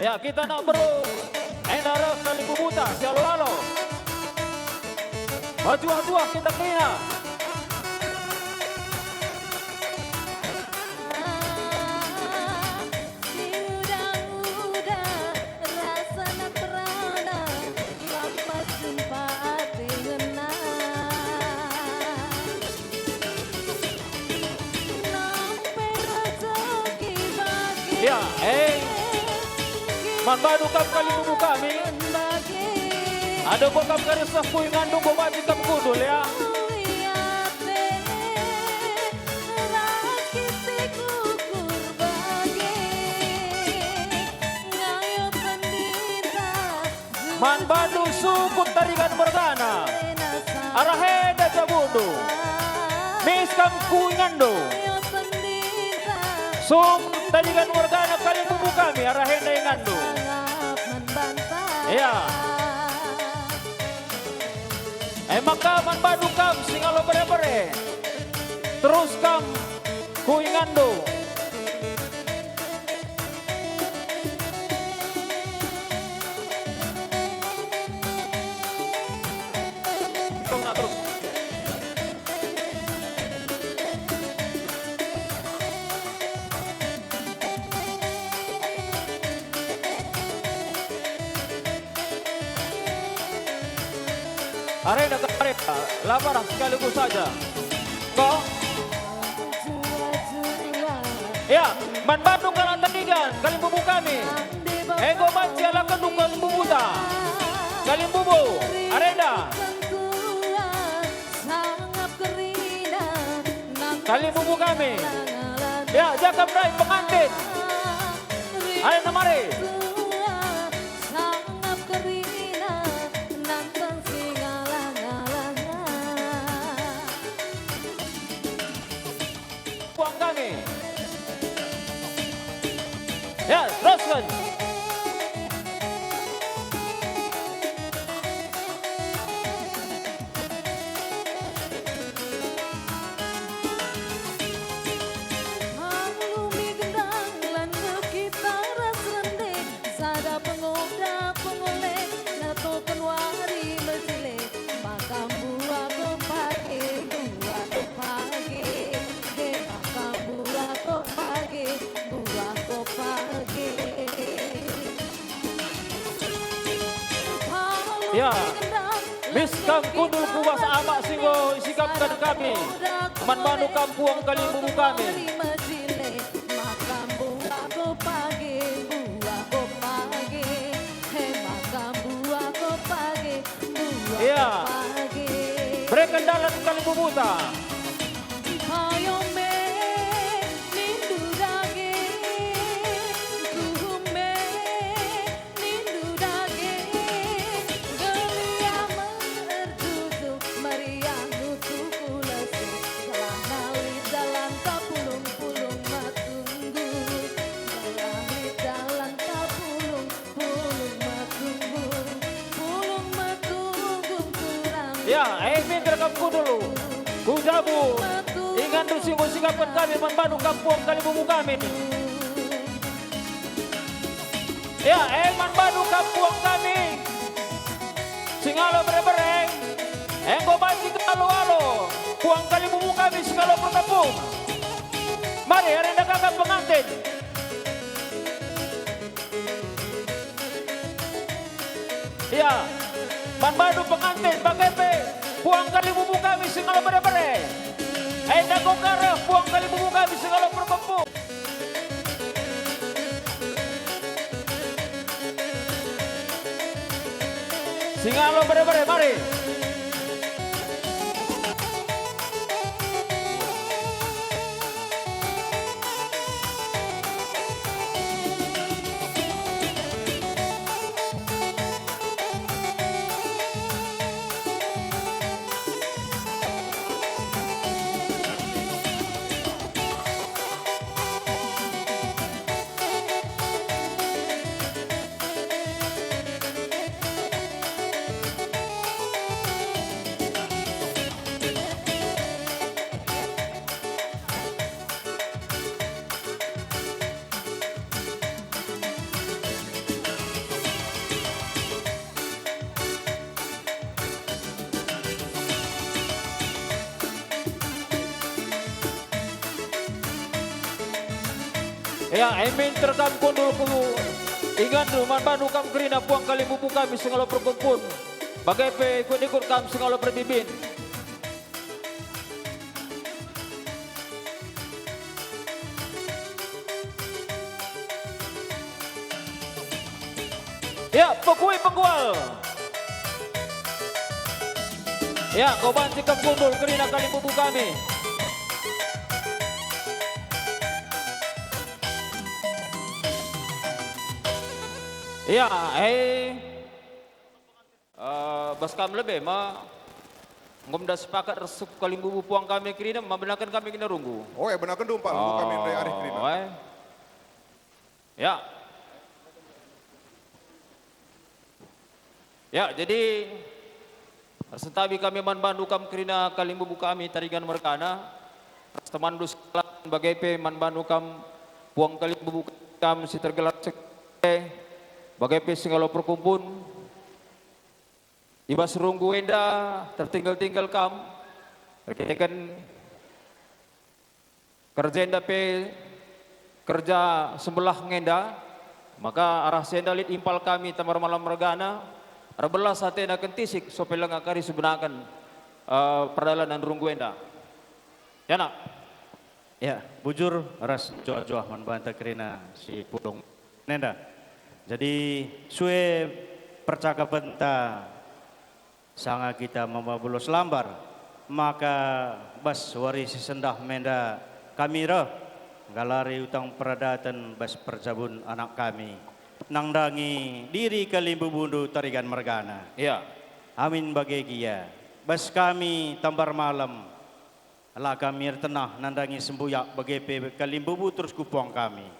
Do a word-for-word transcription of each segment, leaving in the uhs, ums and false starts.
Ya, kita nak beru. Enda reh kalimbubuta, si alo-alo. Mejuah-juah kita kerina. Ya, eh. Man bandu kam kalimbubu kami. Adi enggo kam kari seh ku inganndu, enggo banci kam kundul, ya. Man bandu sukut Tarigan mergana, arah enda jabundu. Mis kam ku inganndu. Sukut Tarigan mergana kalimbubu kami, arah enda inganndu. Ya. E maka man bandu kam singalo bere-bere. Terus kam ku inganndu. Arenda, arenda, la barang sekaligus saja. Ko? Ya, man bandu kalak Tarigan, kalimbubu kami. Enggo banci ialakenndu kalimbubuta. Kalimbubu, arenda. Kalimbubu kami. Ya, ja kam ndai pengantin. Arenda mari. Puang kami. Ya, teruskan. Alu mi gendang lan kita ras rende, sada pengoda pengole, natoken wari mejile, maka mbuako page, mbuako page, he maka mbuako page, mbuako page. Ya, mis kam kundul ku bas amak si enggo isikapken kami, man bandu kam puang kalimbubu kami. Ya, bereken dalan kalimbubuta. Nindu dage, tuhu me, nindu dage, gelia mertutu, meriah nutu kulesi, gelah lit dalan tapulung-pulung matunggu, gelah lit dalan tapulung-pulung matunggu, pulung matunggu turang. Ya, eh, minter kam kundul. Ku jabu, inganndu si enggo isikapken kami man bandu kam puang kalimbubu kami. Ya, e man bandu kam puang kami, singalo bere-bere, enggo banci alo-alo, puang kalimbubu kami singalo pertempung. Mari, arenda kakak pengantin. Ya, man bandu pengantin, bage pe puang kalimbubu kami singalo bere-bere. Enda enggo ka reh puang kalimbubu kami singalo pertempung. Singalo bere-bere, mari. Ya, amin terkam kundul ku inganndu, man bandu kam kerina puang kalimbubu kami singalo perkumpun. Bage pe ikut-ikut kam singalo perbibin. Ya, pekui penggual. Ya, kau banci kam kundul kerina kalimbubu kami. Ya, eh. Eh, bas kam lebe ma, enggo menda sepakat ras suku kalimbubu puang kami kerina, ma benaken kami kerina runggu. Oh, eh, benaken du, Pak, runggu kami ndai arih kerina. Oh, eh. Ya. Ya, jadi, ersentabi kami man bandu kam kerina kalimbubu kami Tarigan mergana, ras temanndu sekalak bage pe man bandu kam puang kalimbubu kam si tergelar sek-, bage pe singalo perkumpun. I bas runggu enda tertinggal-tinggal kam, erkiteken kerja enda pe kerja sembelah ngenda, maka arah si enda lit impal kami Tambar Malam mergana, erbelas atena kentisik sope langa kari sebenaken, eh, perdalanen runggu enda. Ya, nak. Ya, bujur ras juah-juah man banta kerina si pulung nenda. Jadi, sue percakapenta sanga kita maba belas lambar, maka bas wari si sendah menda kami reh nggalari utang peradaten bas perjabun anak kami, nandangi diri kalimbubundu Tarigan mergana. Ya. Amin bage gia, bas kami Tambar Malam, la kami ertenah nandangi sembuyak bage pe kalimbubu terus ku puang kami.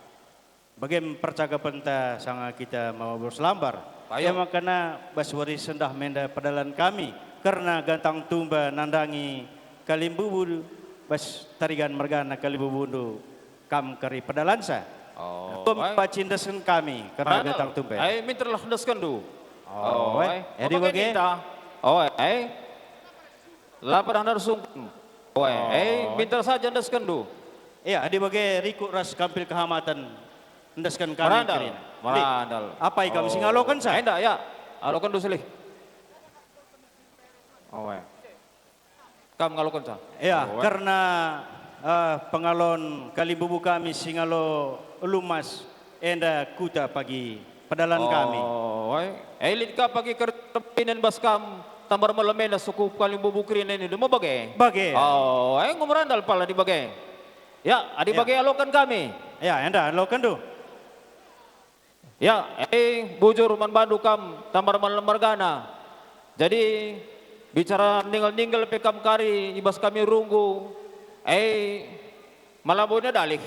Bage me percakapenta sanga kita maba belas lambar. Payo. Ia makana bas wari sendah menda pedalan kami, kerna gantang tumba nandangi kalimbubu bas Tarigan mergana kalimbubundu kam kari pedalansa. Oh, tum ai. Pacindesken kami kerna gantang tumba. Ai, minterlah endeskenndu. Oh, oh, ai. Jadi bage ninta. Oh, ai. La pernah ersungkun. Oh, ai. Oh. Ai, minter saja endeskenndu. Iya, adi bage rikut ras kampil kehamaten endesken kami kerina. Merandal, merandal. Apai kam si ngalokensa? Enda, ya. Aloken du selih. Oh, eh. Kam ngalokensa? Ya, oh, eh. Kerna, eh, pengalon kalimbubu kami si ngalo Lumas enda kuta pagi pedalan kami. Oh, eh. Eh, lit ka pagi kerpinen bas kam Tambar Malam enda suku kalimbubu kerina ini, demo bage? Bage. Oh, eh, enggo merandal pala di bage. Ya, adi bage aloken kami. Ya, enda aloken du. Ya, eh, bujur man bandu kam, Tambar Malam mergana. Jadi, bicara ninggel-ninggel pe kam kari i bas kami runggu, eh, malabo enda dalih.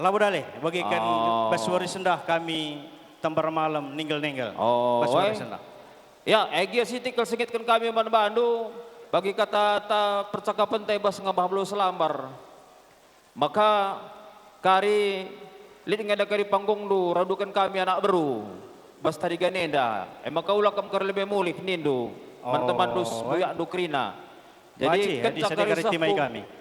Labo dalih, bagi kan bas wari sendah kami Tambar Malam ninggel-ninggel. Oh, bas wari sendah. Ya, eh, gia sitik kal singitken kami man bandu, bagi kata-kata percakapenta i bas ngambah belas lambar. Maka kari lit nge enda kari panggungndu raduken kami anak beru bas Tarigan enda, e maka ula kam kari lebe mulih nindu man temanndu sembuyakndu kerina. Jadi kenca kari sahku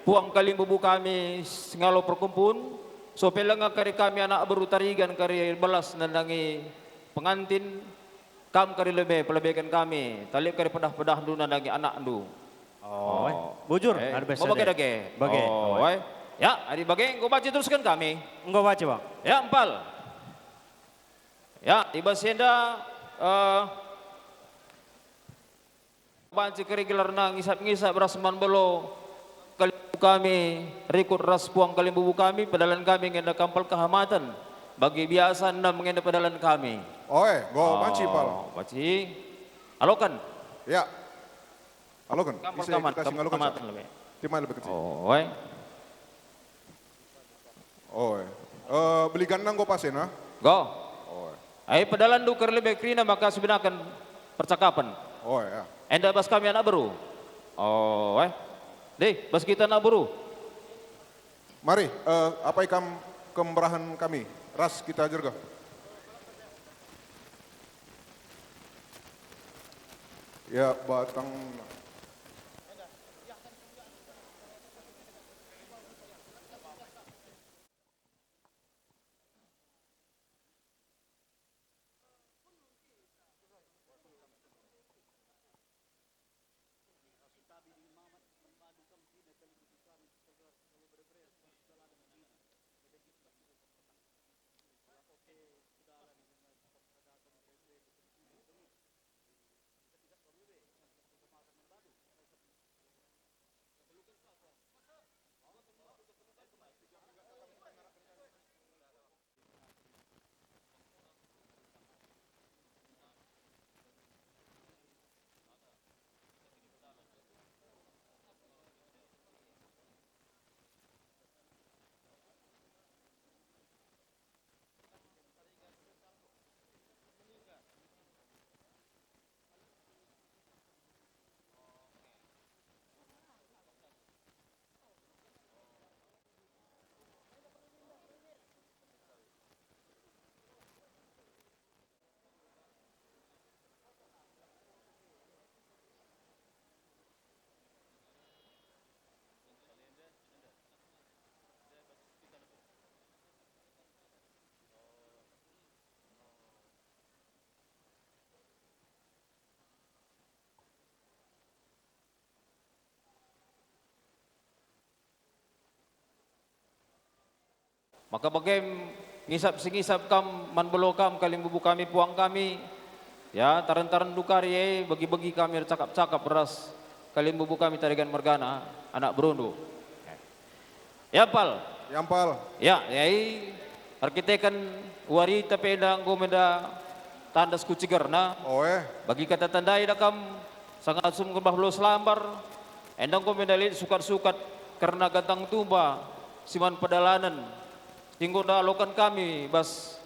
puang kalimbubu kami singalo perkumpun, sope langa kari kami anak beru Tarigan kari belas nandangi pengantin, kam kari lebe pelebeken kami, tali kari pedah-pedahndu nandangi anakndu. Oh, eh. Bujur, eh, adi bage dage. Bage. Oh, eh. Ya, adi bage enggo banci terusken kami. Enggo banci, Bang. Ya, empal. Ya, i bas enda, eh, banci kari gelarna ngisap-ngisap ras man belo kalimbubu kami, rikut ras puang kalimbubu kami, pedalan kami ngenda kampal kehamaten. Bagi biasa enam ngenda pedalan kami. Oe, enggo banci, Pal. Oh, banci. Aloken. Ya. Aloken. Kampal ise kehamaten, kita sing aloken, kehamaten lebih. Timai lebih kecil. Oe. Oe. Eh, beliganna enggo pasen, ah? Enggo. Oe. Ai pedalanndu kari lebe kerina maka sibenaken percakapen. Oe, ya. Enda bas kami anak beru. Oe. Deh, bas kita anak beru. Mari, eh, apai kam kemberahen kami, ras kita jergeh. Ya, batang. Maka bage ngisap si ngisap kam man belo kam kalimbubu kami puang kami, ya, taren-taren dukari e bagi-bagi kami ercakap-cakap ras kalimbubu kami Tarigan mergana, anak berundu. Ya, Pal. Ya, Pal. Ya, yai, erkiteken warita pe enda enggo menda tandas kucigerna. Oe. Bagi kata tandai da kam, sanga asum ngembah belo selambar, enda enggo menda lit sukat-sukat kerna gantang tumba si man pedalanen, si enggo enda aloken kami bas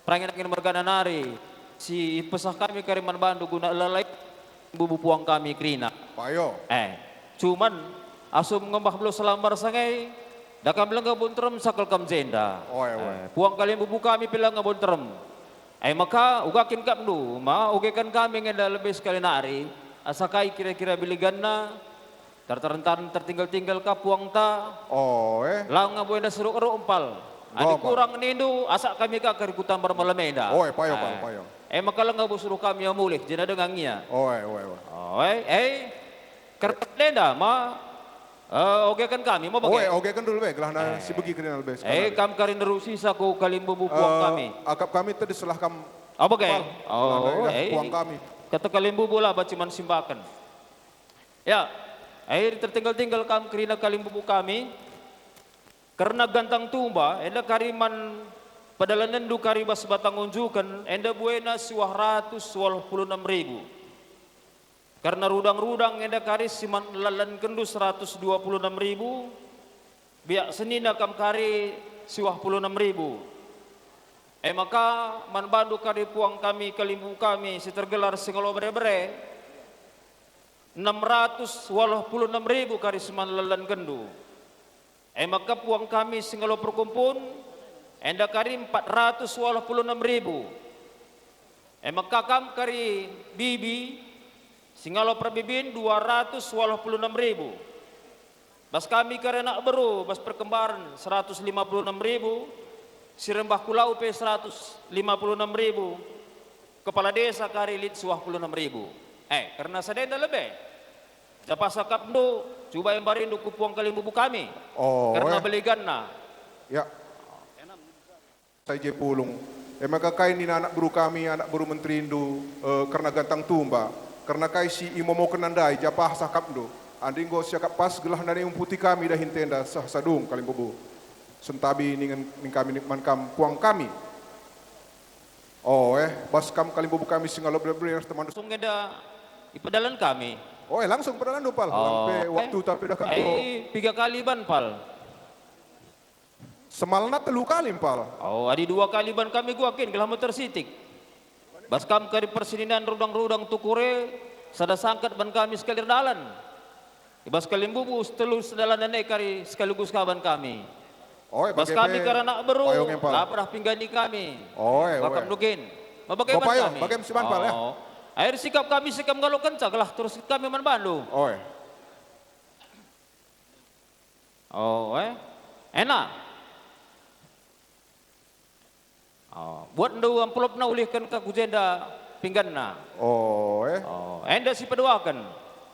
Perangin-angin mergana nari, si ipesah kami kari man bandu guna lalai bubu puang kami kerina. Payo. Eh, cuman, asum ngembah belo selambar sangai, da kam langa bo nterem sakel kam jenda. Oe, oe. Eh, puang kalimbubu kami pe langa bo nterem. Eh, maka uga kin kapndu, ma ogeken kami ngenda lebe sekali nari, asa kai kira-kira beliganna, Terteren-teren tertinggal-tinggal ka puangta. Oe. Langa bo enda seruk-eruk empal. Adi kurang nindu, asak kami ka kari kutambar malem enda. Oe, payo, payo, payo. Eh, maka langa bo suruh kami mulih, jenda denga ngia. Oe, oe, oe. Oe, eh. Kerta enda ma, eh, ogeken kami, ma bage. Oe, ogeken dulu be, gelahna si begi kerina lebe. Eh, kam kari nerusi saku kalimbubu puang kami. Akap kami tedis lah kam. Oh, bage. Oh, eh. Puang kami. Kata kalimbubu lah baci man simbaken. Ya, air tertinggal-tinggal kam kerina kalimbubu kami, kerna gantang tumba, enda kari man pedalanenndu kari bas batang unjuken, enda buena siwah ratus waluh puluh enem ribu. Kerna rudang-rudang enda kari si man lalenkenndu seratus dua puluh enem ribu, biak senina kam kari siwah puluh enem ribu. E maka man bandu kari puang kami kalimbubu kami si tergelar si ngalo bere-bere, enem ratus waluh puluh enem ribu kari si man lalenkenndu. E maka puang kami si ngalo perkumpun, enda kari empat ratus waluh puluh enem ribu. E maka kam kari bibi, si ngalo perbibin dua ratus waluh puluh enem ribu. Bas kami kari anak beru, bas perkembaren seratus lima puluh enem ribu, si rembah kulau pe seratus lima puluh enem ribu, kepala desa kari lit siwah puluh enem ribu. Eh, kerna sada enda lebe. Japah sakapndu, cuba embarindu ku puang kalimbubu kami. Oh, kerna beliganna. Ya. Sai je pulung. E maka kai nina anak beru kami, anak beru menterindu, eh, kerna gantang tumba, kerna kai si imomokenna ndai, japah sakapndu. Adi enggo siakap pas gelah ndai umputi kami dahin tenda seh sadung kalimbubu. Sentabi ningen ning kami man kam puang kami. Oh, eh, bas kam kalimbubu kami si ngalo bere-bere ras teman. Langsung enda ipedalan kami. Oh, eh, langsung pedalanndu, Pal. Oh, lampe waktu tapi dah kam. Eh, piga kali ban, Pal? Semalna telu kali, Pal. Oh, adi dua kali ban kami gua kin gelah muter sitik. Bas kam kari persininan rudang-rudang tukure, sada sangket ban kami sekali erdalan. I bas kalimbubu telu sedalanen e kari sekaligus ka ban kami. Oe, bas kami kari anak beru, la pernah pinggani kami. Oe, oe. Bakam nugin. Ma bage ban kami. Bage si ban, Pal, ya. Oh. Air sikap kami sikap ngalokenca gelah terus kami man bandu. Oe. Oh, eh. Ena. Oh, buatndu amplopna ulihken ka ku jenda pingganna. Oh, eh. Oh, enda si peduaken.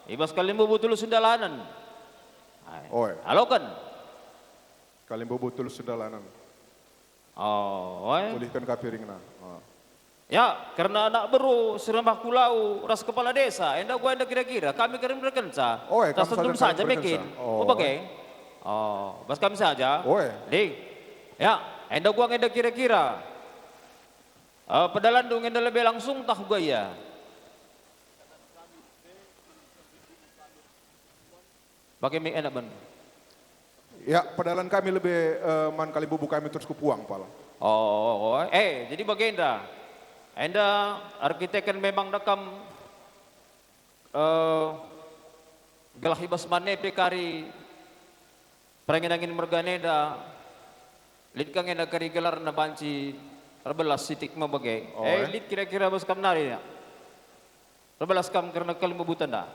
I bas kalimbubu telu sendalanen. Ai. Oh, eh. Aloken. Kalimbubu telu sendalanen. Oh, eh. Ulihken ka piringna. Oh. Ya, kerna anak beru, si rembah kulau, ras kepala desa, enda gua enda kira-kira, kami kari merkenca. Oh, eh, ras kam tentu saja saja merkenca. Mekin. Oh, oh, bage. Eh. Oh, bas kami saja. Oh, eh. Dih. Ya, enda gua enda kira-kira. Eh, pedalanndu enda lebe langsung tah gua ia. Bage me enak ben. Ya, pedalan kami lebe, eh, man kalimbubu kami terus ku puang, Pal. Oh, oh, oh. Eh, jadi bagenda. Enda erkiteken memang dekam, eh, gelah i bas mane pe kari perangin-angin mergana enda, lit ka nge enda kari gelarna banci erbelas sitik me bage. Oh, eh, eh. Lit kira-kira bas kam nari, ya. Erbelas kam kerna kalimbubu enda.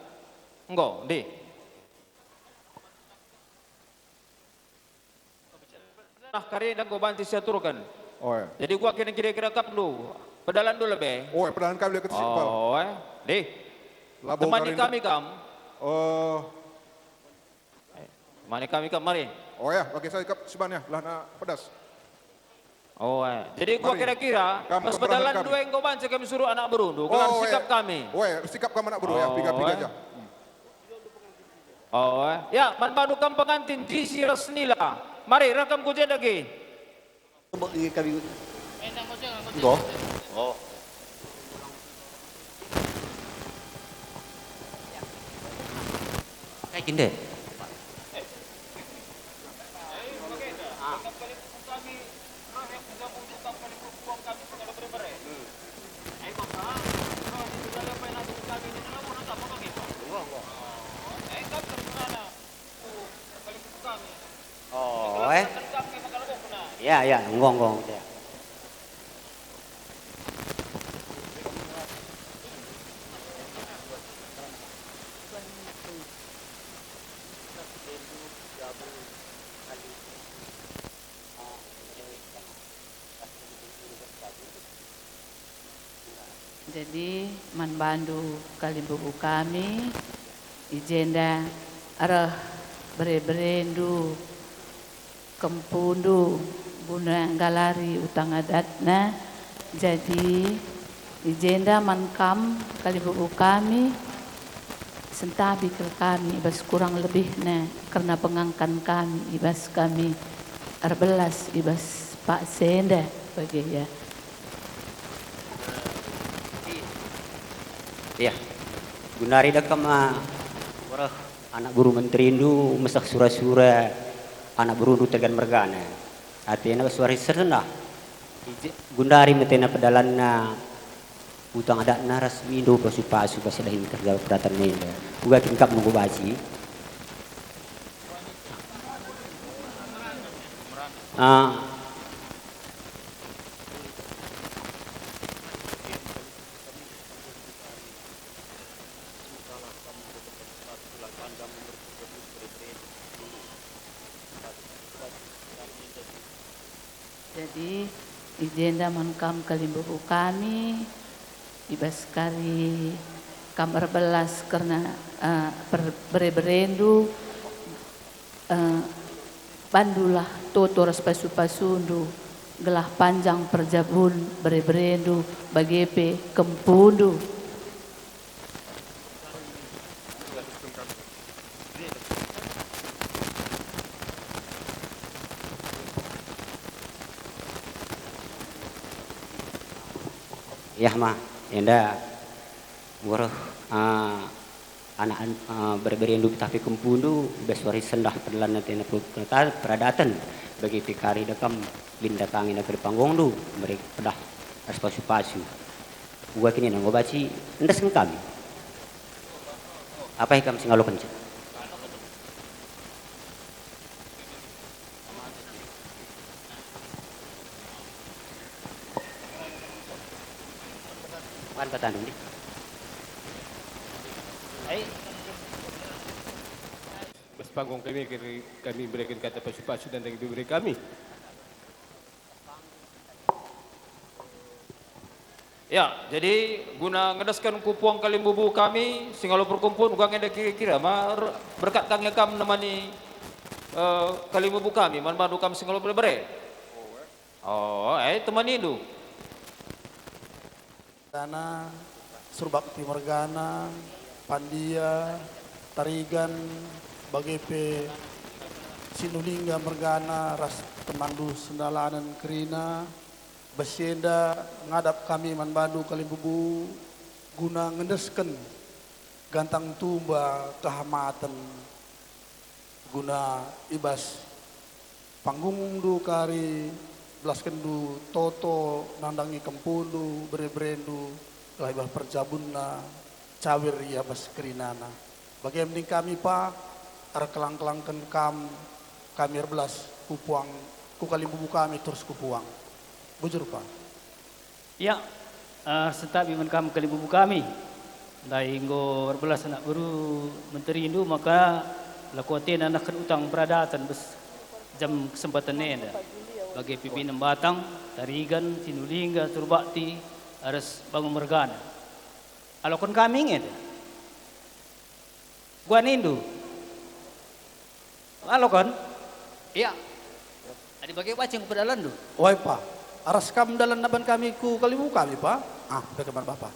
Enggo, ndi? Nah, kari enda enggo banci siaturken. Oh, ya. Jadi gua kira-kira kapndu, pedalanndu lebe. Oh, ya, pedalan kami lebe kecil, Pal. Oh, eh. Ndi? Labo temani kami kam. Oh. Eh, temani kami kam, mari. Oh, ya, bagi saya kap siban ya, lah na pedas. Oh, eh. Jadi gua kira-kira pas pedalan dua enggo banci kami suruh anak berundu, gelar sikap kami. Oh, eh, sikap kam anak beru ya, piga-piga aja. Hmm. Oh, eh. Ya, man bandu kam pengantin, Jisi ras Nila. Mari, reh kam ku jenda ge. Enggo. Oh. Kai kin deh? Oh, eh. Ya, ya, enggo, enggo, ya. Jadi, man bandu kalimbubu kami, i jenda reh bere-berendu, kempundu, guna nggalari utang adatna. Jadi, i jenda man kam kalimbubu kami, sentabi kal kami i bas kurang lebihna kerna pengangkan kami i bas kami erbelas i bas paksa enda bage, ya. Iya. Gundari dekam, ah, reh anak beru menterindu meseh sura-sura anak berundu Tarigan mergana. Atena suari sendah. Ije, gundari metena pedalanna utang adatna ras mindo pasu-pasu bas dahin kerja peraten enda. Uga kin kap nunggu baci. Ah. Jadi, i jenda man kam kalimbubu kami, i bas kari kam erbelas kerna, eh, per-, bere-berendu, eh, bandulah toto ras pasu-pasundu, gelah panjang perjabun bere-berendu, bage pe kempundu. Yah ma, enda uroh, ah, anak an-, ah, bere-berendu tah pe kempundu, i bas wari sendah pedalanna tena pe-, peneta-, peradaten, bagi pe kari dekam, lit ndatangi naka di panggungndu, meri pedah ras pasu-pasu. Uga kin enda enggo baci endesken kami. Apai kam si ngalokenca? Ban patandu ndi? Ai. Bas panggung kami, kami, kami bereken kata pasu-pasu dan daging bibir kami. Ya, jadi guna ngedesken ku puang kalimbubu kami, si ngalo perkumpul, uga enda kira-kira ma er-, berkat tangi kam nemani, eh, kalimbubu kami, man bandu kam si ngalo bere-bere. Oh, eh, temanindu. Dana, Surbakti mergana, Pandia, Tarigan, bage pe Sinulingga mergana ras temanndu Sendalanen kerina, bas enda ngadap kami man bandu kalimbubu guna ngendesken gantang tumba kehamaten guna i bas panggungndu kari belaskenndu toto nandangi kempundu, bere-berendu, gelah i bas perjabunna cawir ia bas kerinana. Bage mending kami pa, erkelang-kelangken kam, kami erbelas ku puang, ku kalimbubu kami terus ku puang. Bujur pa. Ya, eh, sentabi man kam kalimbubu kami. Ndai enggo erbelas anak beru menterindu, maka lako atena nehken utang peradaten bas jam kesempaten enda. Bage pe Binem Batang, Tarigan, Sinulingga, Surbakti, ras Bangun mergana. Aloken kami nge enda. Gua nindu. Alo kan? Iya. Adi bage bacing pedalanndu. Oi pa. Aras kam dalanna ban kami ku kalimbubu kami, Pa? Ah, bage man Bapa.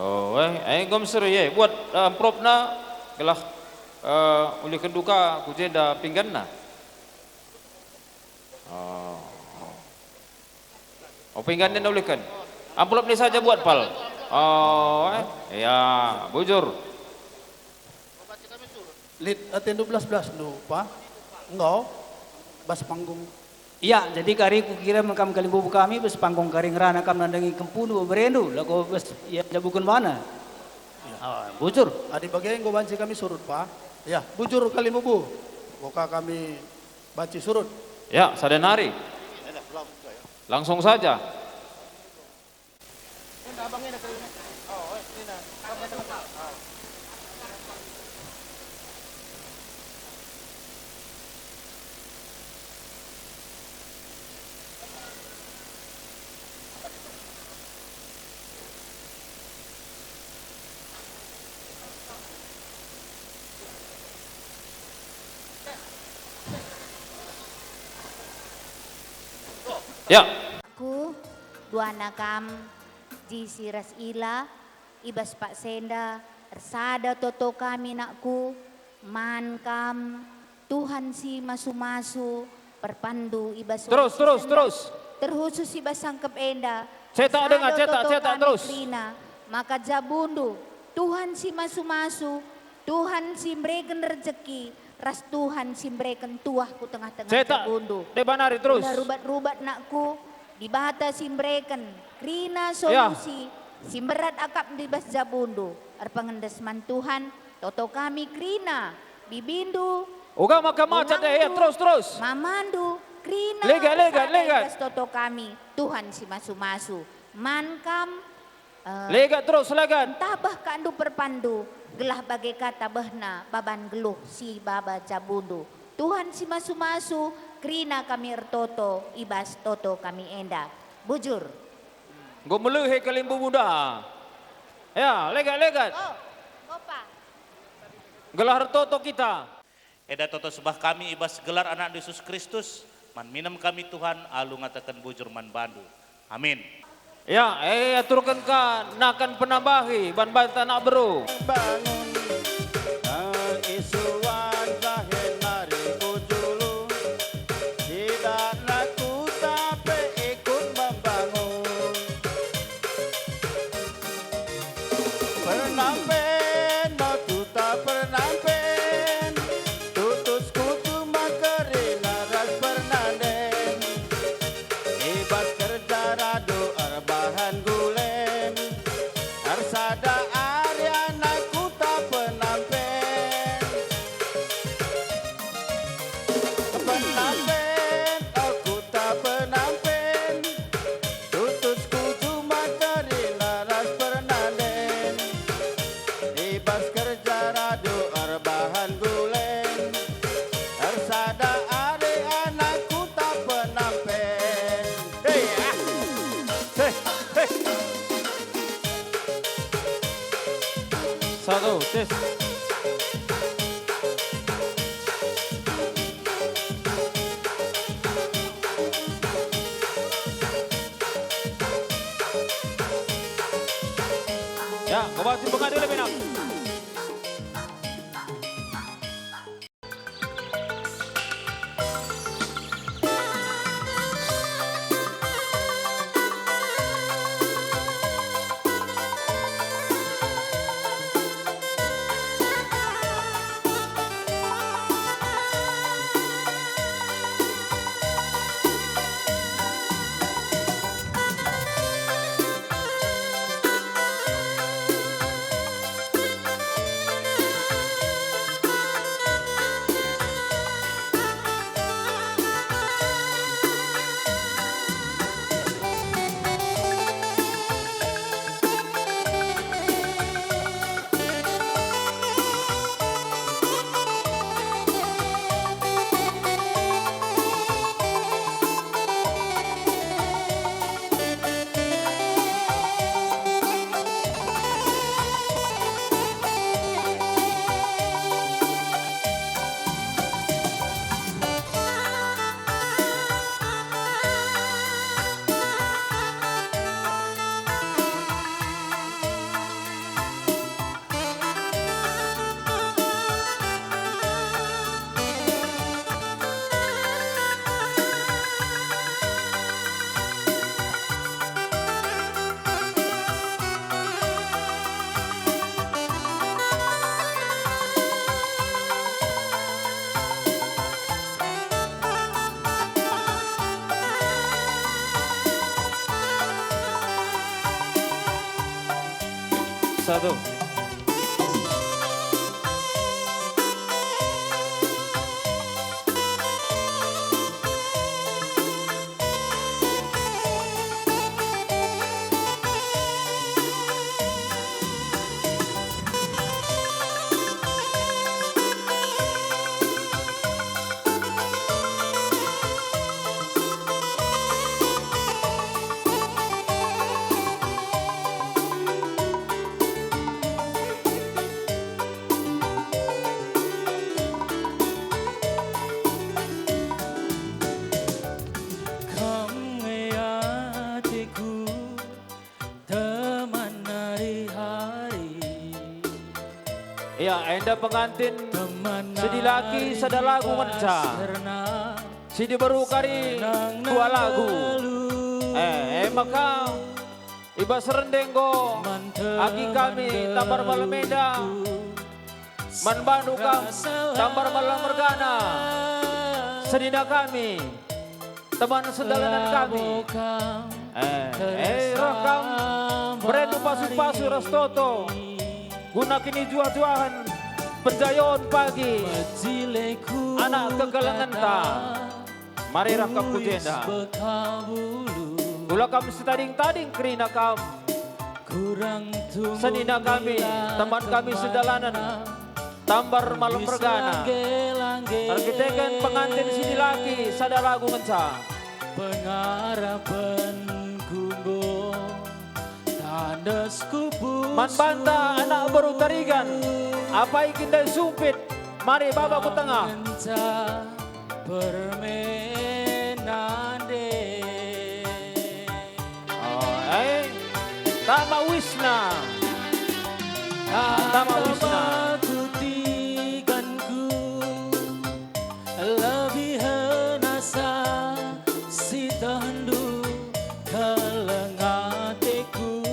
Oh, eh, eh, enggo meseri, eh. Buat, eh, amplopna, gelah, eh, ulihken duka ku jenda pingganna. Oh. Oh, pinggan enda ulihken. Amplop ni saja buat, Pal. Oh, eh. Ya, bujur. Lit atendu belas-belasndu, Pa? Enggo. Bas panggung. Ia, jadi kari kukira me kam kalimbubu kami, bas panggung kari ngerana kam nandangi kempundu, berendu, lako bas ia jabuken bana. Ah, bujur. Adi bage enggo banci kami surut, Pa. Ya, bujur kalimbubu. Enggo ka kami banci surut. Ya, sada nari. Langsung saja. Ya. Ku, duana kam, Jisi ras Ila, i bas paksa enda, ersada toto kami, nakku, man kam, Tuhan si masu-masu, perpanndu i bas Terus, wari si terus, sendah, terus. Terkhusus i bas sangkep enda, Cetak ersada denga, cetak, toto cetak, kami terus. Kerina, maka jabundu, Tuhan si masu-masu, Tuhan si mbereken rejeki, ras Tuhan si mbereken tuah ku tengah-tengah Cetak. Jabundu. Deba nari terus. Gula rubat-rubat, nakku, Dibata si mbereken kerina Ya. Solusi si mberat akap i bas jabundu. Erpengendes man Tuhan, toto kami kerina, bibindu, Uga maka macet, eh, ya, unangtu, terus, terus. Mamandu, kerina Lega, lega, ersada lega. I bas toto kami, Tuhan si masu-masu. Man kam, Eh, Legat terus, legat. Tabeh ka ndu perpanndu, gelah bage ka tabehna baban geluh si baba jabundu. Tuhan si masu-masu, kerina kami ertoto i bas toto kami enda. Bujur. Enggo melehe kalimbubunda. Ya, legat, legat. Oh, opa. Gelah ertoto kita. Enda toto sembah kami i bas gelar AnakNdu Jesus Kristus, man minem kami, Tuhan, alu ngataken bujur man baNdu. Amin. Ya, e, aturken ka nakan penambahi ban banta anak beru. Bangun, eh, isuan dahin mari ku julu, sidatna kuta pe ikut membangun. Pernampen, o kuta Pernampen, tutus ku juma kerina ras pernanden. I bas kerja radu erbahan gulen, ersada ari anak kuta Pernampen. Pernampen, o kuta Pernampen, tutus ku juma kerina ras pernanden. I bas kerja radu erbahan gulen, ersada ari anak kuta Pernampen. Hei, ah. Hei, hei. Satu, tes. Ya, kembali pengadil lebih enak. Satu. Kam nge ateku, teman hari-hari. Ya, enda pengantin, teman si dilaki sada lagu ngenca. Si diberu kari dua lagu. Eh, eh, maka i bas rende enggo agi kami Tambar Malem enda. Man bandu kam Tambar Malem mergana. Senina kami, teman sedalanan kami. Eh, eh, reh kam, berendu pasu-pasu ras toto, guna kinijuah-juahen penjayon pagi anak kekelengenta. Mari reh kam ku jenda. Kula kam sitading-tading kerina kam. Senina kami, teman kami sedalanan, Tambar Malem mergana. Erkiteken pengantin si dilaki sada lagu ngenca. Pengarapenku enggo tandas ku pusuh. Man banta anak beru Tarigan, apai Kindai Sumpit, mari baba ku tengah. Ngenca permena nde. Oh, eh, tama uisna. Tama uisna. Tama kutikanku, lebihen asa sitehndu keleng ateku.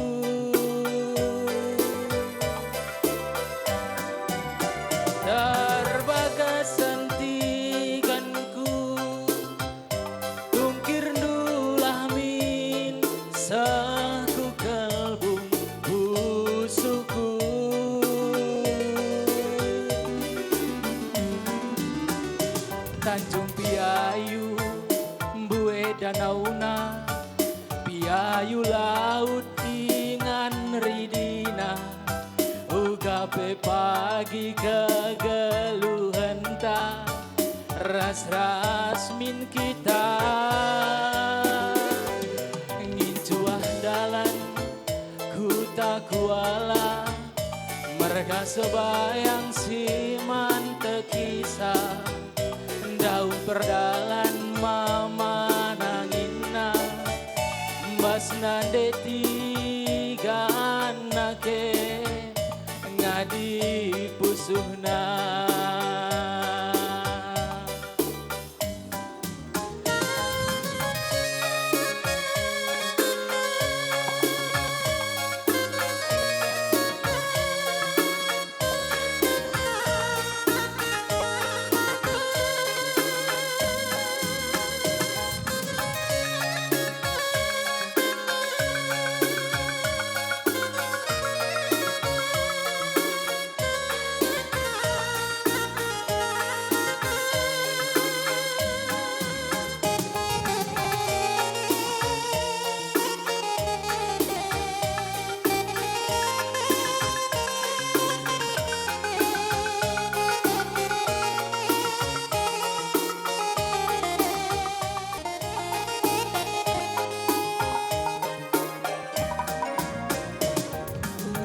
Terbagas entikanku, tungkirndulah min seh ku kelbung pusuhku. Tanjung Piayu, mbue danauna, Piayu laut ingan ridina, uga pe pagi kegeluhenta, ras-ras min kita. Ngincuah dalan Kuta Kuala, merga sebayang si man tekisa, ndauh perdalan mama nanginna, mbasna nde tiga nake ngadi pusuhna.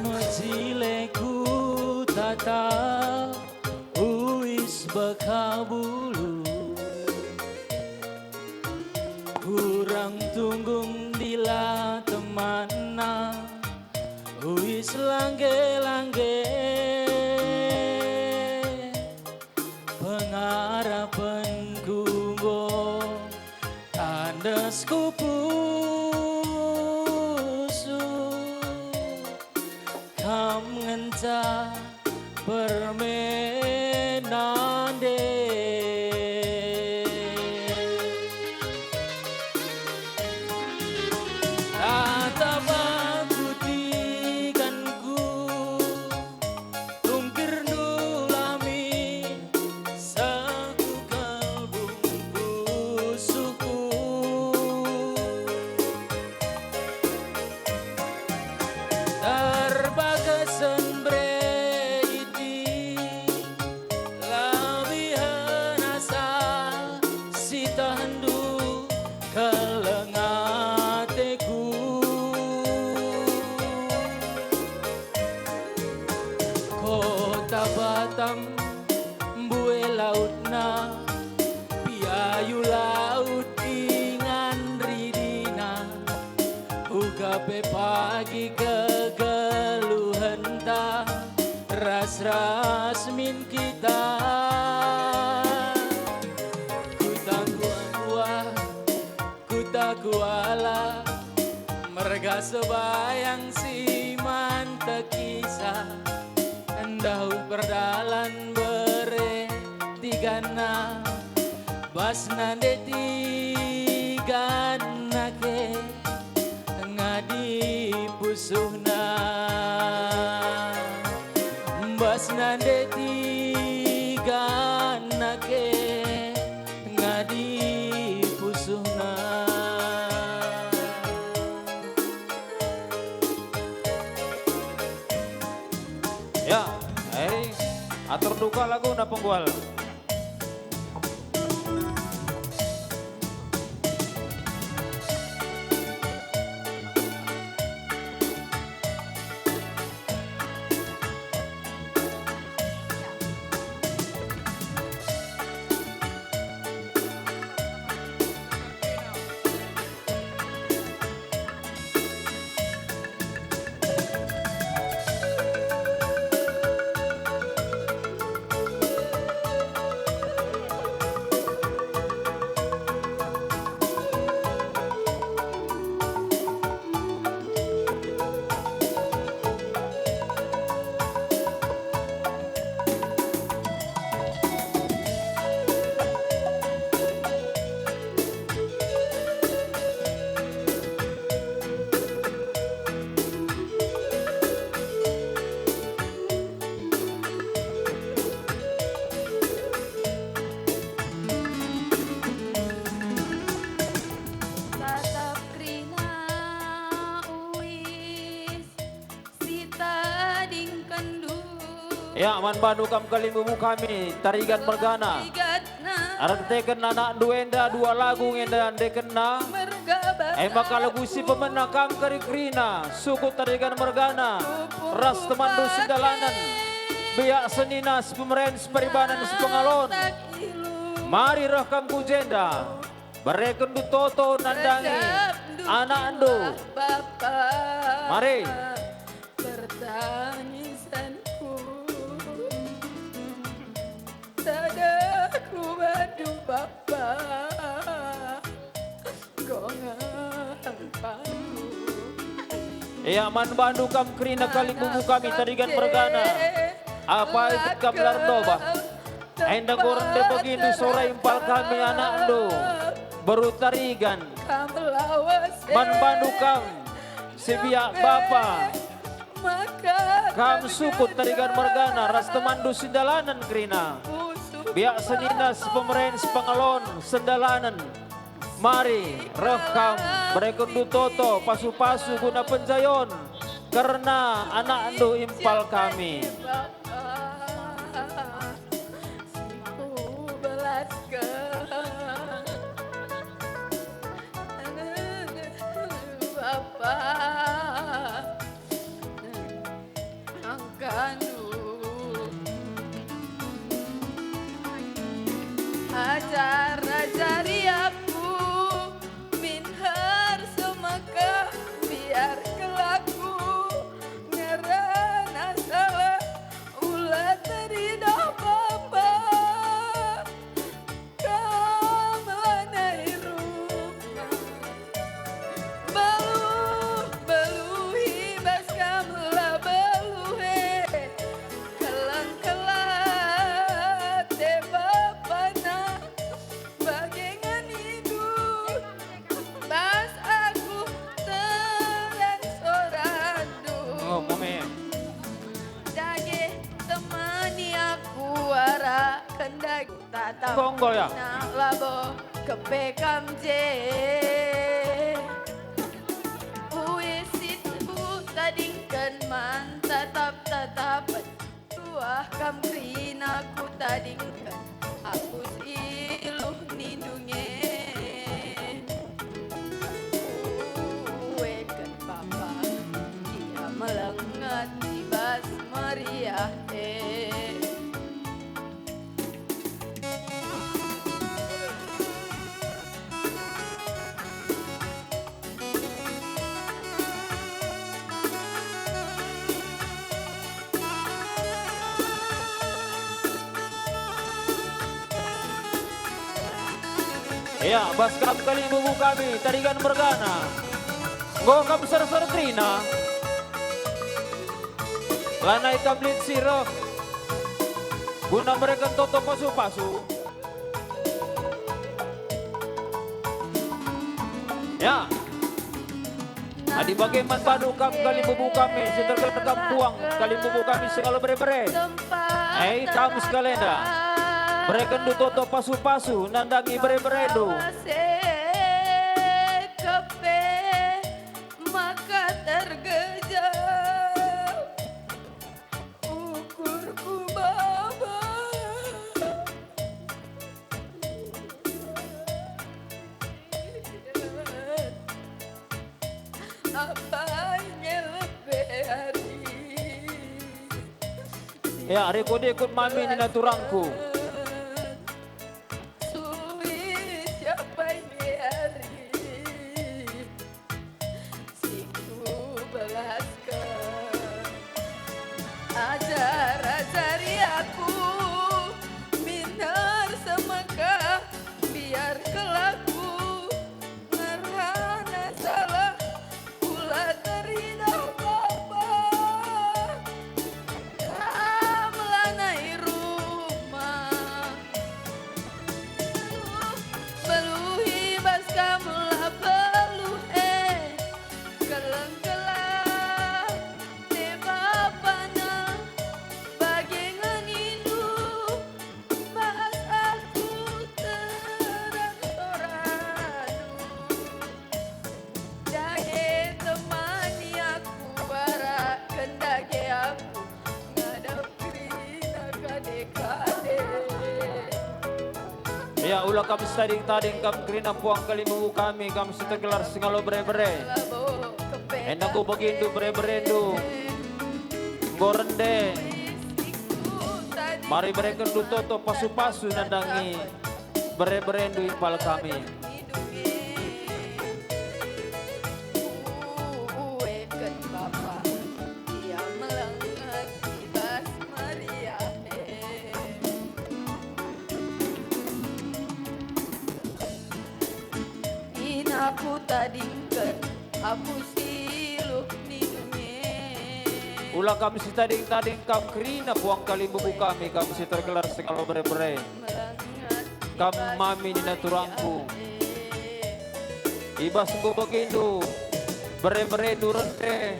Mejile ku tata uis bekabulu, kurang tunggung dila temanna, uis langge-langge. Pengarapenku enggo tandas ku pusuh, kam ngenca permena nde. Tatap aku tikanku, Kuta Kuala, Kuta Kuala, merga sebayang si man tekisa, ndauh perdalan bere tigana, bas nande tigana ke ngadi pusuhna. Bas nande tigana ke ngadi pusuhna. Ya, eh, atur duka laguna penggual. Tatap kerina uis si tadingkenndu. Ya, man bandu kam kalimbubu kami, Tarigan mergana. Erkiteken anakndu enda dua lagu nge enda ndekenna. E maka lagu si pemena kam kari kerina, sukut Tarigan mergana, ras temanndu sindalanen, biak senina, sipemeren, siperibanen, sipengalon. Mari reh kam ku jenda. Berekenndu toto nandangi anakndu. Mari. Pertangisanku, tadahku bandu Bapa, gongan panggung. Ia man bandu kam kerina kalimbubu kami Tarigan mergana. Apai ikut kam lar ndobah. Enda enggo rende begindu sora impal kami anakndu, beru Tarigan. Man bandu kam, si biak Bapa. Kam sukut Tarigan mergana ras temanndu sindalanen kerina. Biak senina, sipemeren, sipengalon, sindalanen. Mari, reh kam, berekenndu toto, pasu-pasu guna penjayon, kerna anakndu impal kami. Bapa. Angkandu. Ajar-ajari aku min ersemeka, biar kelaku ngerana salah, ula teridah Bapa. Kam lanai rumah. Beluh, beluh i bas kam la beluh e. Keleng-keleng ate bapana. Bage ngendu bas aku terang sorandu. Oh, mame. Dage temani aku arah kendaku. Tatap Konggo, ya. Nak labo kepe kam je. Uis si tadingken man tatap-tatapen. Tuah kam kerina kutadingken, aku si iluh nindu nge. Uweken Bapa, ia melenget i bas meriah e. Ya, bas kam kalimbubu kami, Tarigan mergana. Enggo kam serser kerina. Lanai kam lit si reh guna mereken toto pasu-pasu. Ya. Adi bage man bandu kam kalimbubu kami, si tergelar kam puang kalimbubu kami singalo bere-bere. Hei kam sekalenda, berekenndu toto pasu-pasu nandangi bere-berendu. Kepe maka tergejam ukurku baba. Apai nge lebe ari. Ya, rikut-ikut mami nina turangku. Suit siapa ini hari? Si kubelasken. Ajar-ajari aku, min ersemekah, biar kelaku ngerana salah, kula teridah Bapa. Kam lanai rumah. Beluh, beluh i bas kam la beluh e. Keleng-keleng te bapana, bage nge nindu, bas aku terang sorandu. Dage temani aku, baraken dage aku ngadep kerina kade-kade. Ya, ula kam sitading-tading kam kerina puang kalimbubu kami, kam si tergelar singalo bere-bere. Enda ku begindu bere-berendu enggo rende. Mari berekenndu toto pasu-pasu nandangi bere-berendu impal kami. Ueken Bapa, ia melenget i bas meriah e. Ina kutadingken aku si luh nindu nge. Ula kam sitading-tading kam kerina puang kalimbubu kami, kam si tergelar singalo bere-bere. Kam mami nina turangku, i bas enggo begindu bere-berendu rende,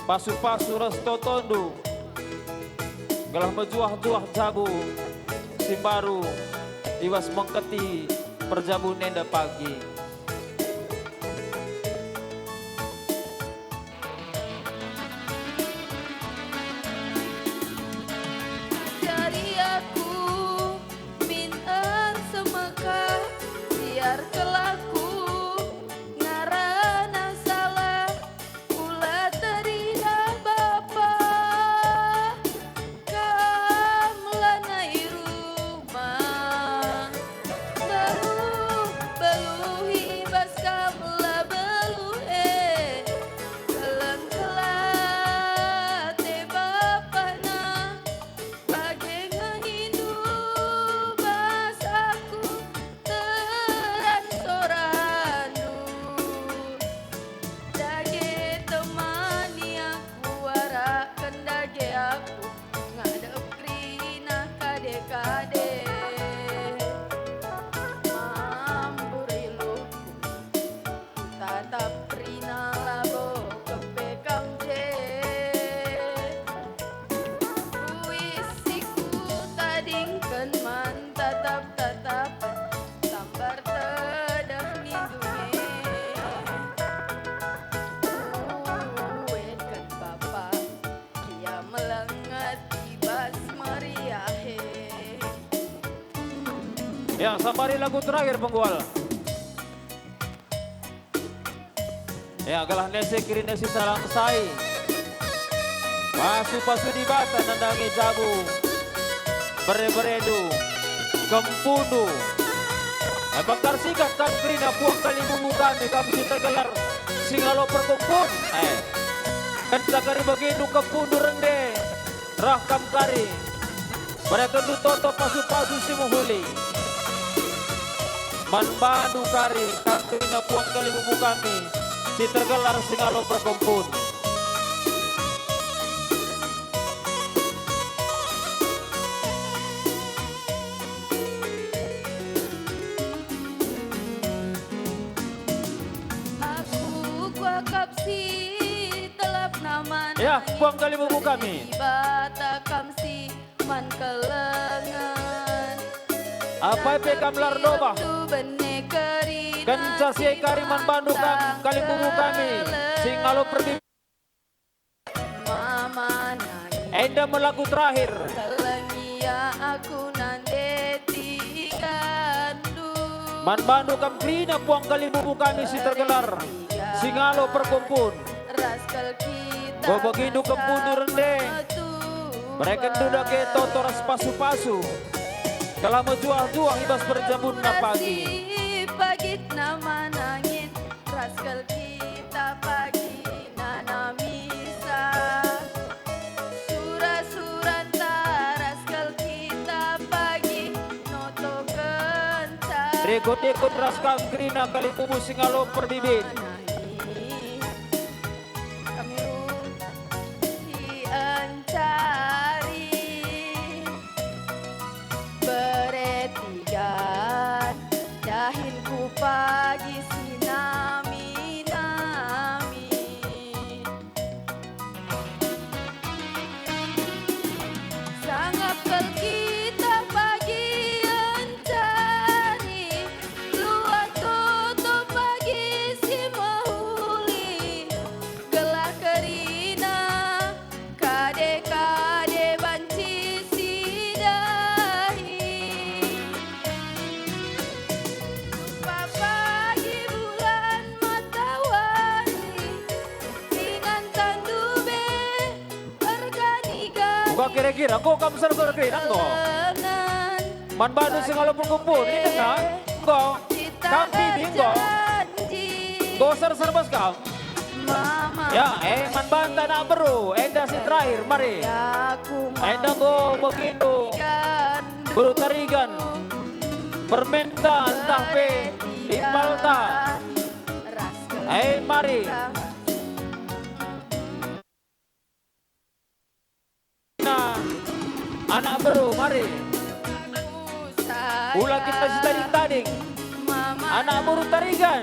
pasu-pasu ras totondu, gelah mejuah-juah jabu si mbaru i bas mengketi perjabun enda pagi. Ajari aku min ersemekah, biar kelaku ngerana salah, kula teridah Bapa. Kam lanai rumah, beluh, beluh i bas kam la beluh e. Keleng-keleng te bapana, bage nge nindu bas aku terang sorandu. Dage temani aku, arahken dage aku ngadep kerina kade-kade. Mambur iluhku, kutatap kerina labo kepe kam je. Uis si kutadingken man tatap-tatapen, sambar tedeh nindu nge. Uwetken Bapa, ia melenget i bas meriah e. Ya, sambari lagu terakhir, penggual. Ya, gelah nese kerina si salang sai. Pasu-pasu Dibata nandangi jabu bere-berendu, kempundu. Emang tarsikat kam kerina puang kalimbubu kami, kam si tergelar singalo perkempun. Eh, kenca kari begindu kempundu rende, reh kam kari. Berekenndu toto pasu-pasu si mehuli. Man bandu kari, kam kerina puang kalimbubu kami, si tergelar Singalo Perkumpun. Aku kuakap si telap nama. Ya, puang kalimbubu kami. Dibata kam si man kelengen. Apai pe kam lar dobah. Kenca si e kari man bandu kam kalimbubu kami, Singalo Perbibi. Enda me lagu terakhir. Man bandu kam kerina puang kalimbubu kami si tergelar Singalo Perkumpun. Enggo begindu kempundu rende. Berekenndu dage toto ras pasu-pasu. Gelah mejuah-juah i bas perjabunna pagi. Pagi nama nangin ras kal kita pagi nanamisa. Sura-suranta ras kal kita pagi notokenca. Rikut-ikut ras kam kerina kalimbubu Singalo Perbibi. Kami run si encari. Beretigan, dahin ku pagi si nami-nami. Sangap kal kita pagi encari, luah toto pagi si mehuli, gelah kerina kade-kade banci si dahi. Rupa pagi bulan matawari, ingan tandu be erganigan. Uga kira-kira, enggo kam serser kerina, enggo? Lengan. Man bandu Singalo Perkumpun, ini denga, enggo. Kam bibi, enggo. Enggo serser bas kam. Ya, eh, man banta anak beru, enda si terakhir, mari. Enda enggo begitu. Beru Tarigan. Permenta ntah pe impalta. Eh, mari. Nah, anak beru, mari. Ula kita si tading-tading. Anak beru Tarigan.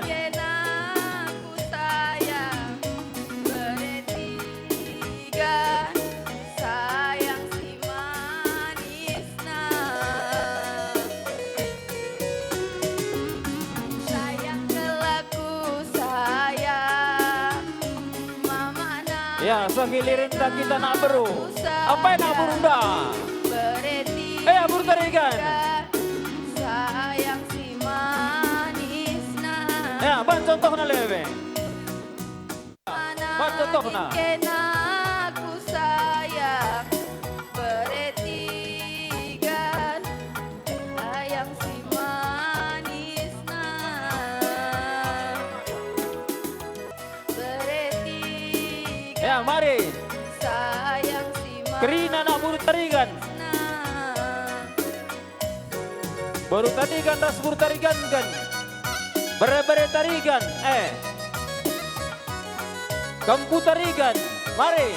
Sayang kelaku sayang. Ya, sehilirinta kita nak beru. Apai nak beru nda? Eh, beru Tarigan. Sayang si manisna. Ya, ban contohna lebe. Ban contohna. Kena ku sayang, beretigan. Ayang si manisna. Beretiga. Ya, mari. Sayang si manisna. Kerina anak beru Tarigan. Beru Tarigan ras beru Tariganken. Bere-bere Tarigan, eh. Kempu Tarigan, mari.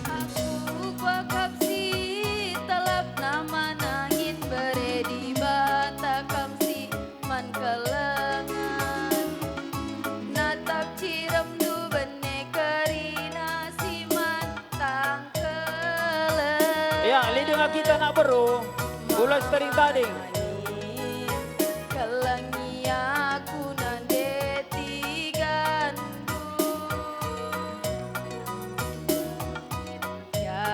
Aku kuakap si telap nama nangin bere Dibata kam si man kelengen. Natap ciremndu bene kerina si man tangkelen. Ya, lidinga kita nak beru, ulas tading-tading. Kelengi aku nande tigandu. Ya,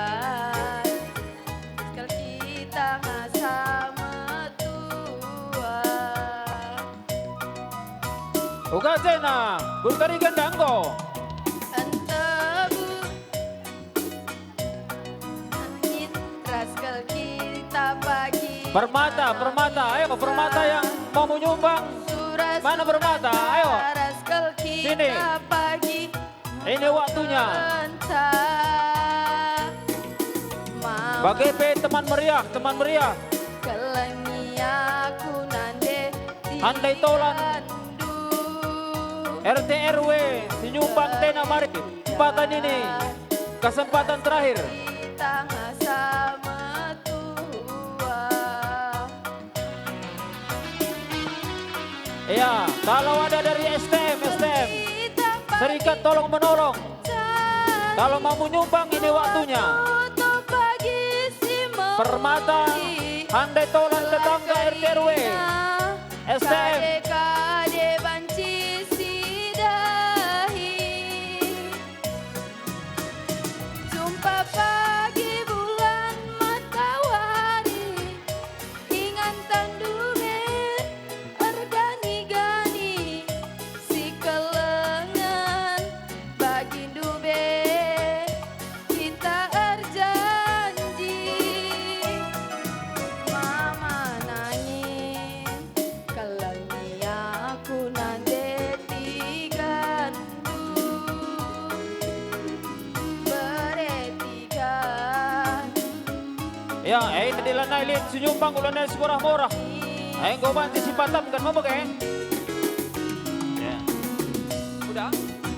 sekal kita ngasa metu. Uga jena, Guru Tari Ganda enggo. Entebu. Angin ras kal kita pagi. Permata, Permata, ayo Permata yang mau menyumbang. Mana Permata? Ayo. Ras kal kita pagi. Sini. Ini waktunya. Bage pe teman meriah, teman meriah. Kelengi aku nande. Handai Tolan. R T R W, si nyumbang tena mari. Kesempatan ini, kesempatan terakhir. Ya, kalau ada dari S T M, S T M, Serikat Tolong Menolong, kalau mau menyumbang, ini waktunya. Permata, Handai Tolan, tetangga R T R W, S T M. Kade-kade banci si dahi. Jumpa pagi bulan matawari. Ingan tandu be ergani-gani, si kelengen bagindu be kita erjanji. Mama nangin, kelengi aku nande tigan. Ya, eh, tadi lanai lit si nyumbang, ulanai si morah-morah. Eh, enggo banci si patamken, mau bage? Ya. Udah?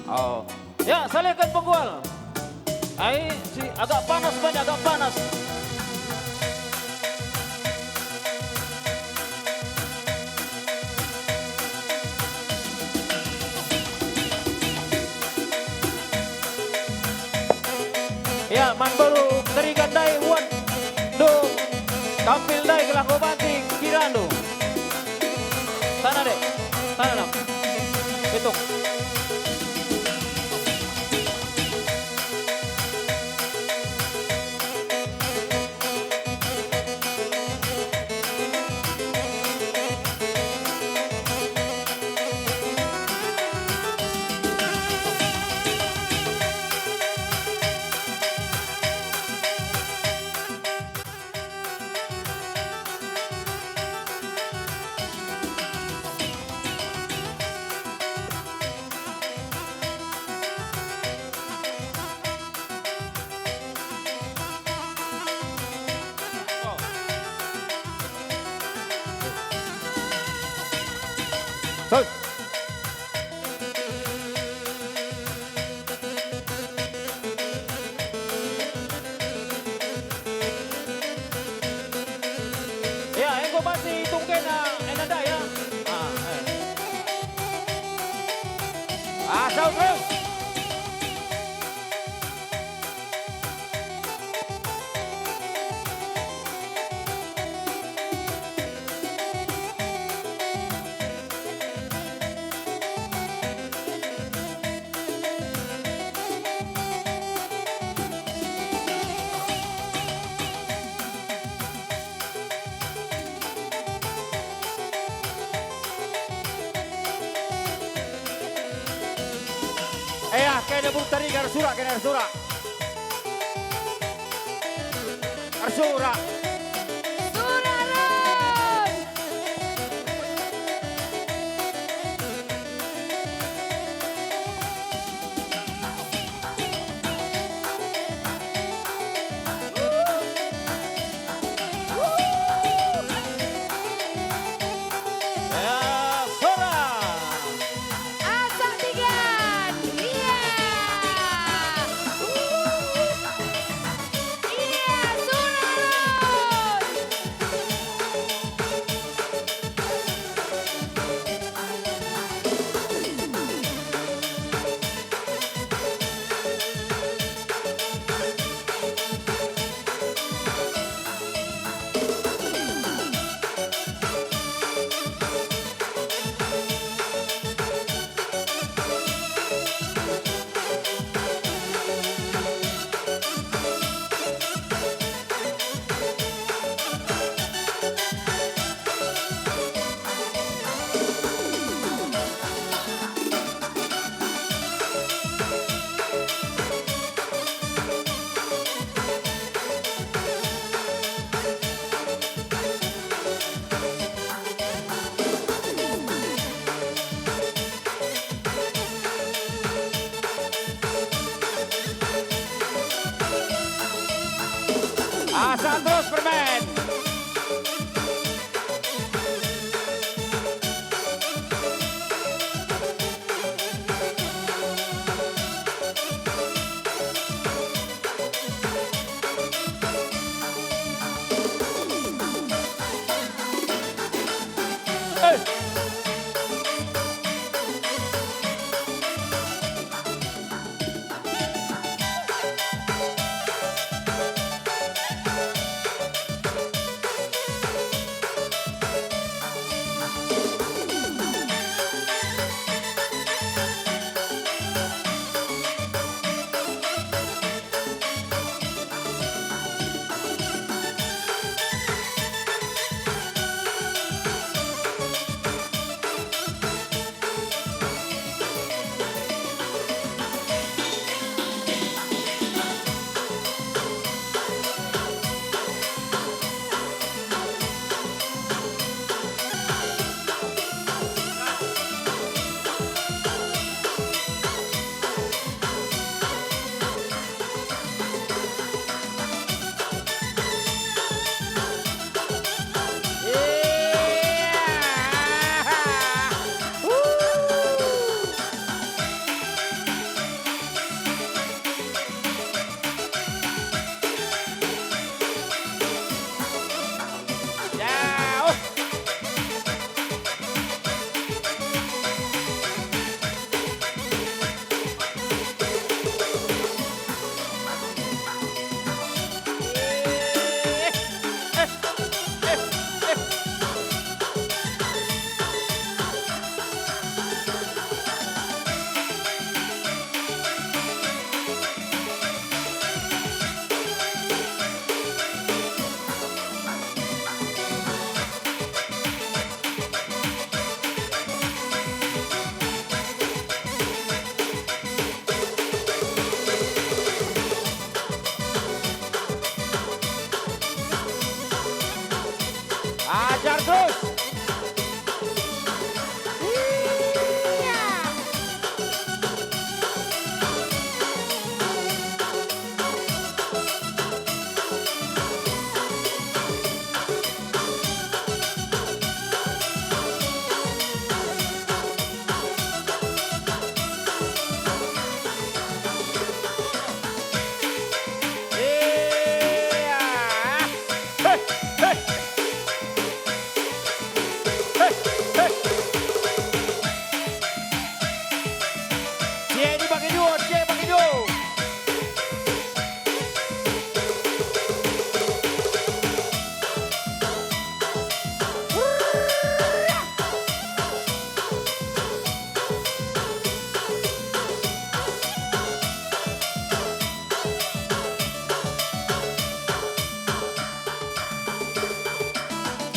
Oh. Ya, salihken penggual. Ai, si agak panas banyak, agak panas. Ya, man beru teriga ndai buat do tampil ndai gelah ngobati kirandu. Sana, Dek. Sana, Nak. Hitung. Ya, enggo banci itungkena enda ndai, ya. Ah, eh. Ah, saut terus. Eh, ah, kena bulu tariga, ersurak, kena ersurak. Ersurak. Surak, Ron. Ya, surak. Asak tiga, iya. Iya, suruh. Asal terus permen. Ajar terus. Iya.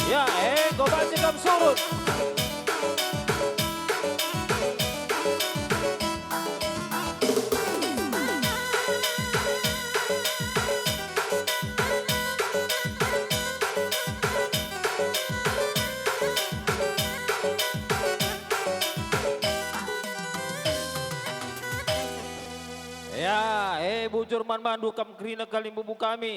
Ya, enggo banci kam surut. Ya, e bujur man bandu kam kerina kalimbubu kami.